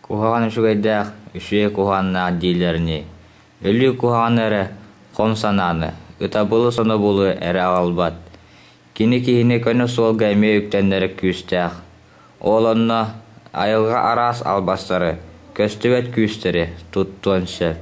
Куһаҕан үчүгэйдээх, үчүгэй куһаҕаннаах дииллэринии, өлүү куһаҕаны эрэ, хом санааны, ытабылы-сонобулу эрэ аҕалбат. Кини киһини көнө суолга эмиэ үктэннэрэ күүстээх. Ол онно айылҕа араас албастары, көстүбэт күүстэри туттуон сөп.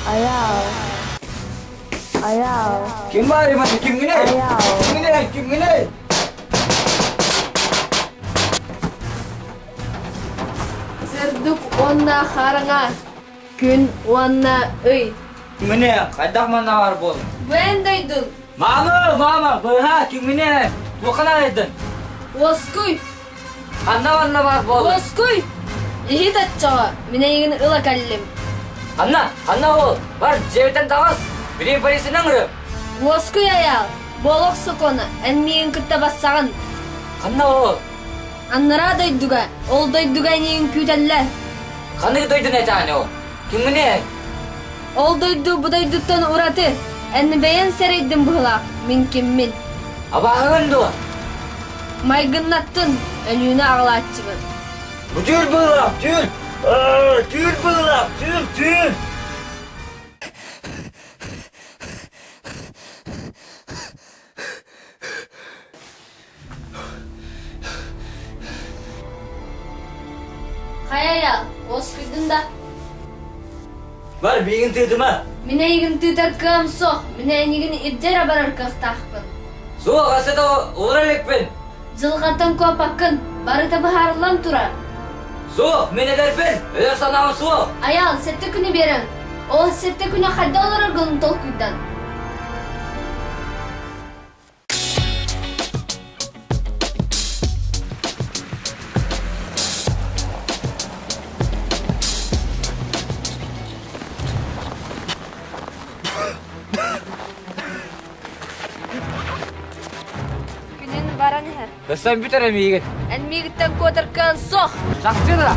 Айаал. Айаал. Ким баар имати кимҥиний? Айаал. Кимҥиний? Кимҥиний? Сырдык уонна хараҥа, күн уонна ый. Кимҥиний? Хайдах манна баар буоллуҥ? Бу эн дойдуҥ. Маама, маама, быһа, кимҥиний? Туохха наадайдын? Уоскуй! Ханна манна баар буоллуҥ? Уоскуй! Иһит оччоҕо, мин эйигин ыла кэллим. Ханна? Ханна ол? Бар, дьиэбиттэн таҕыс! Билигин полицияны ыҥырыам. Уоскуй Айаал, буолуох сокуона, эн миигин кытта бассаҕын. Ханна ол? Анараа дойдуга, ол дойдуга эйигин күүтэллэр. Ханнык дойдуну этэҕин ол? Кимҥиний? Ол дойду бу дойдуттан ураты. Эн бэйэн сэрэйдим быһылаах, мин киммин. Абааһыгын дуо? Майгыннаттын, өлүүнү аҕалааччыбын. Бу түүл быылаах, түүл! Түүл быылаах, түүл, түүл! Хайа айаал, уоскуйдун да? Бар, миигин тыытыма! Мин эйигин тыытар кыам суох, мин эйигин илдьэ эрэ барар кыахтаахпын. Суох, өссө да олоро иликпин. Дьылҕаттан куоппаккын, барыта быһаарыллан турар. Суох, мин эдэрбин, өлөр санаам суох. Айаал, сэттэ күнү биэрэн, ол сэттэ күнү хайдах олороргун толкуйдан. Күнүн баран иһэр. Өссө бүтэр миигин. Эн миигиттэн куотар кыан суох. Чахчы да.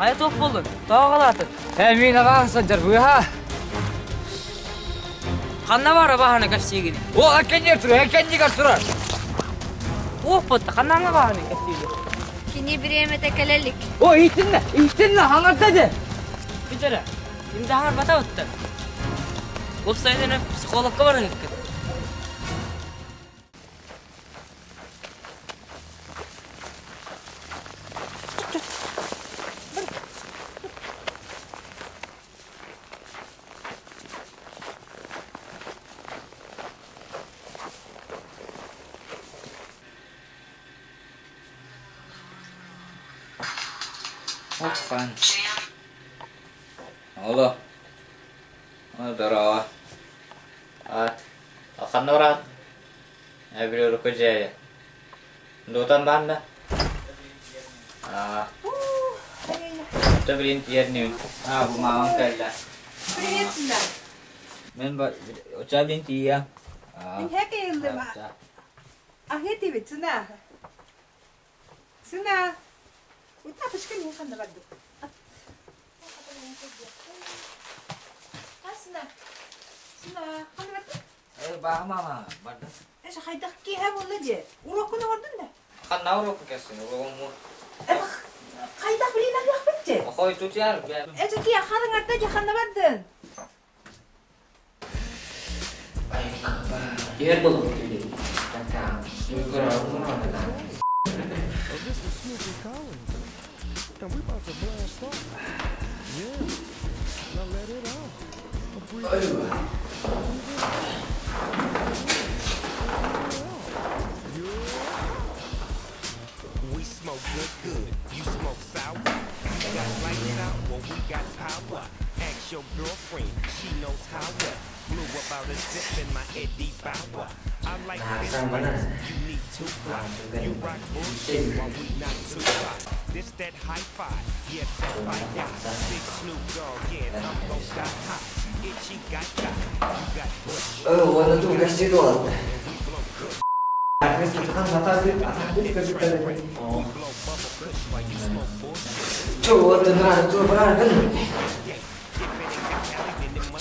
Хайа туох буоллун? Тоҕо аҕалаатын? Ээ, мин аҕаан сылдьар быыһа. Ханна баар абааһыны кэпсиигин? О, эккэннигэр турар, эккэннигэр турар. Уоппутта, ханна абааһыны кэпсиигин? Кини бириэмэтэ кэлэ илик. О, иһиттиннэ, иһиттиннэ, хаҥарда де. Бүтэрэ, ким да хаҥарбата уттан. Уопсайынан психологка барыһыккын. Оппан. Алло. Здорово. А, ханна бараҕыт? Эбили урукку дьиэ. Дуотан баар да? Аа. Это блин тиэрнибин. А, бу мамам кэллэ. Привет, сына. Мен оча блин тиийэ. Мин хэкэйыллым. Аһы тибит, сына. Сына. Утапочка мин ханна бардым. Сына. Сына, ханна бардым? Э, баа мама, бардым. Эш хайдах киэһэ буолла дии. Уруоккун оҥордун да? Ханна уруокку кэлсин, уруогум Хайдах билин алыахпыт дии? Охой тутяр. Эчи киэ харыҥарда дии ханна бардын? Киһер булып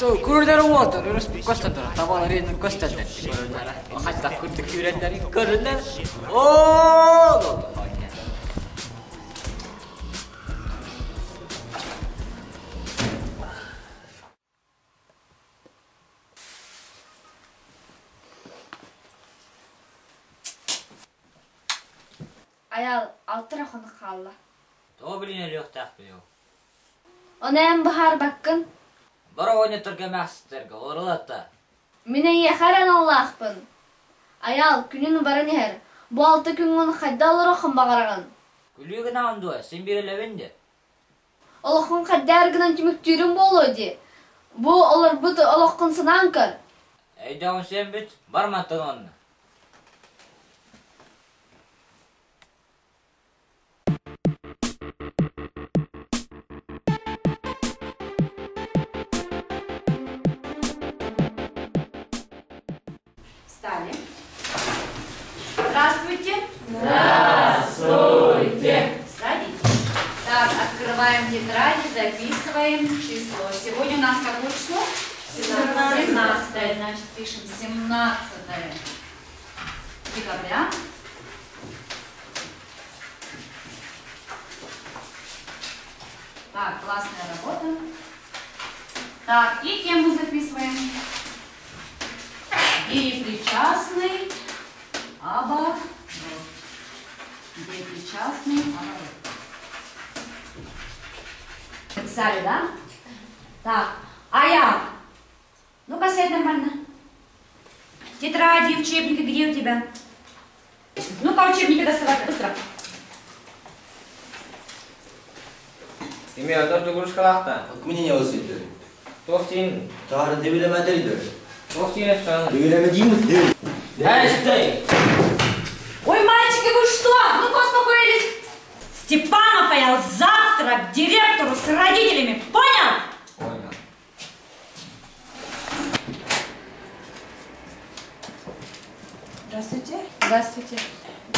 Көрдер уотар, өрөс көстөтөр, табалар көстөтөр. Көрүнөр. Хатта күрдүк күреннер көрүнөр. О! Аял алтыра хонук хаалла. Тоҕо билин өлүөхтээх билио. Оны эн быһаарбаккын. Бара оонньоторго эмээхситтергэ олорулатта. Мин эйиэхэ эрэн аллаахпын. Аял, күнүн баран иһэр. Бу алта күҥҥүн хайда олоруоххун баҕараҕын? Күлүү гынаҕын дуо, син биир өлөбүн дии. Олоххун хайдаар гынан түмүктүүрүн буолуо дии. Бу олорбут олоххун санаан көр. Өйдөҕүн сиэн бүт, бар мантан уонна. Встали. Здравствуйте. Здравствуйте. Садитесь. Так, открываем тетради, записываем число. Сегодня у нас какое число? 17. 17. Значит, пишем 17 декабря. Так, классная работа. Так, и тему записываем. Деепричастный оборот. Деепричастный оборот. Написали, да? Так, а я? Ну-ка, сядь нормально. Тетради, учебники где у тебя? Ну-ка, учебники доставай, быстро. Имя отор тугурушкалаахта. Мне не осыпали. Туох тиин, Тары дебилеме дейdi. туох тиин сон. Дебилеме дейmi? Эй, Ой, мальчики, вы что? Ну-ка, успокоились. Степанов Аял завтра к директору с родителями. Понял? Понял. Здравствуйте. Здравствуйте.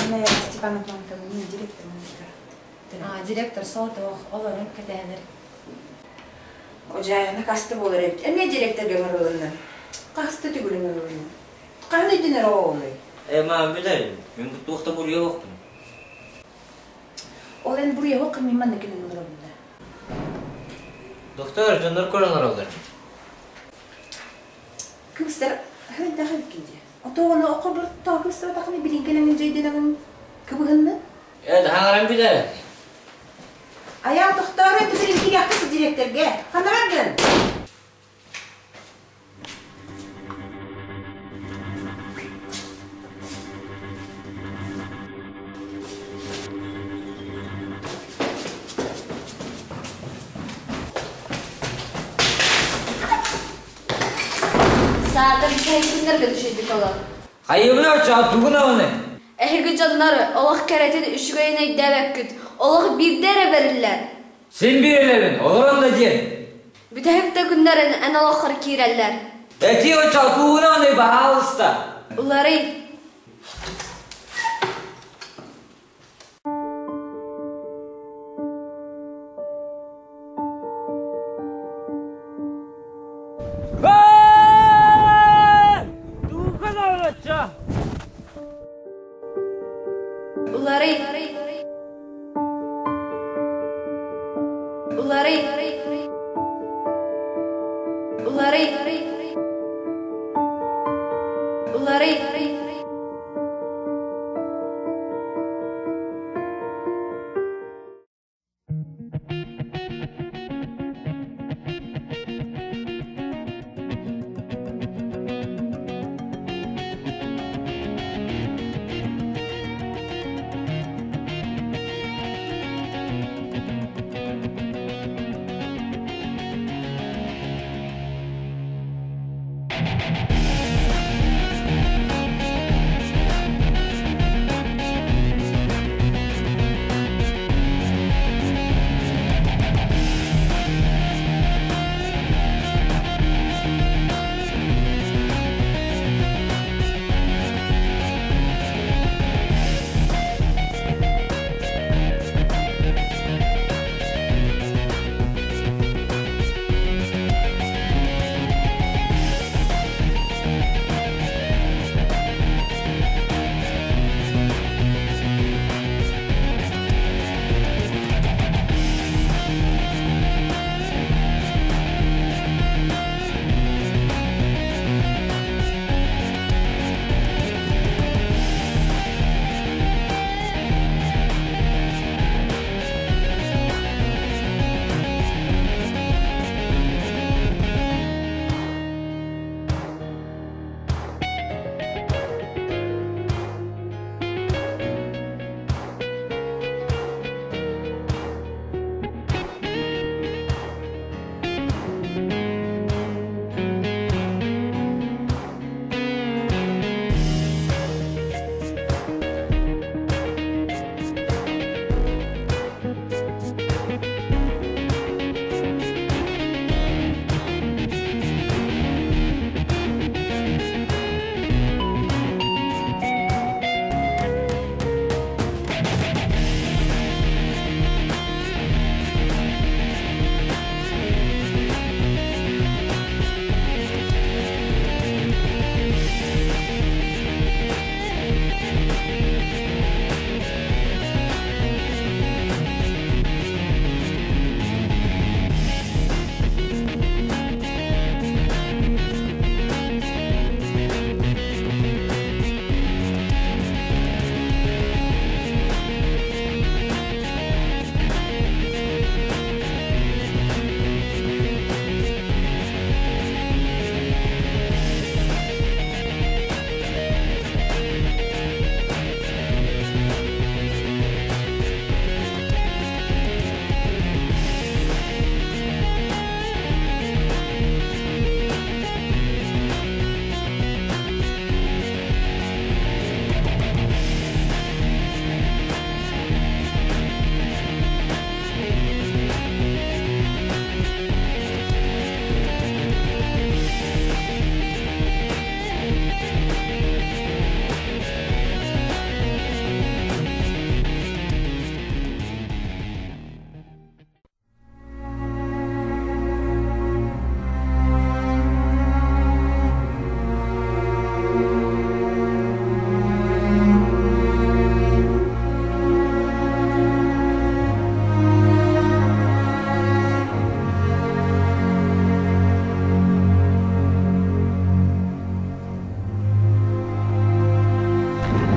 Меня Степана Планкова, мен директор музыка. А, директор сол тоох олорун кэтэһэнэр. Ожайына касты болар эбит. Эмне директорге ыңырылынны? Касты түгүл ыңырылынны. Кандай динер оолуй? Э, мам, билер. Мен бу туохта буруйа октум. Ол эн буруя хок миман некенен ыңырылынны. Доктор, дьоннор көрөн олороллор. Кымстар хын дахы кинде. Отоона окобур тоо кымстар тахны билинкенен жайденен кыбыгынны. Э, хаҥаран билер. Аял тохтору билинки якты директорге. Ханарагын. Саатар бүтэһик күннэргэ түшүйдүк олор. Хайыбын оччоҕо тугун аҕыны? Эһиги дьоннор олох кэрэтин үчүгэйин өйдөөбөккүт, олох биирдэ эрэ бэриллэр. Син биир элэбин, олорон да диэн. Бүтэһик да күннэрин эн олоххор киирэллэр. Этии оччоҕо тугун аҕыны баһаалыста. Уларый. Уларый. Уларый. Уларый. Уларый.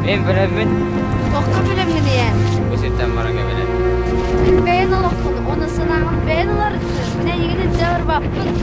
Мен билэбин. Туохха билэмҥинийэн? Бу сиртэн барарга билэбин. Эн бэйэн олоххун уонна санааҕын бэйэн уларыттын. Мин эйигин илдьэ барбаппын.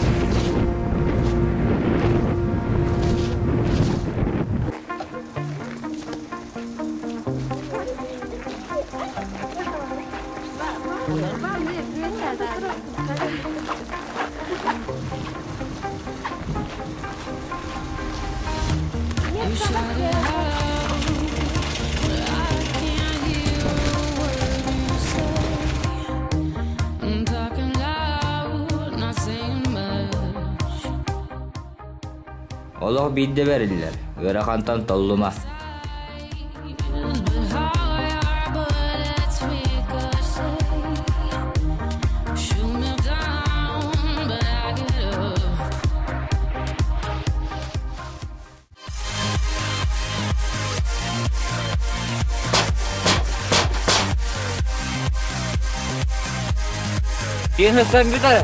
Олох биирдэ бэриллэр, ыарахантан толлума. Пиэһэсэн бүтэр.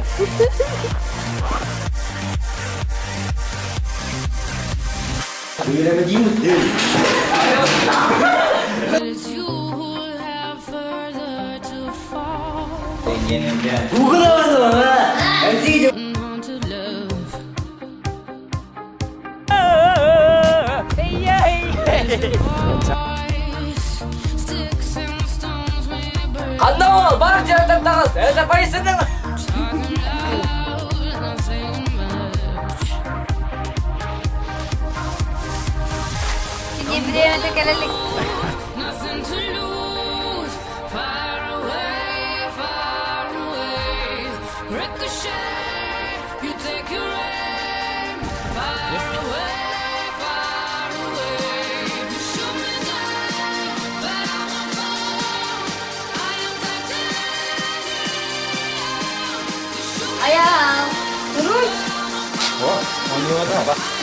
Ханна ол бар дьиэтэн таҕыс, это поясының. Кини бириэмэтэ кэлэлик. Айаал, туруй! О, ону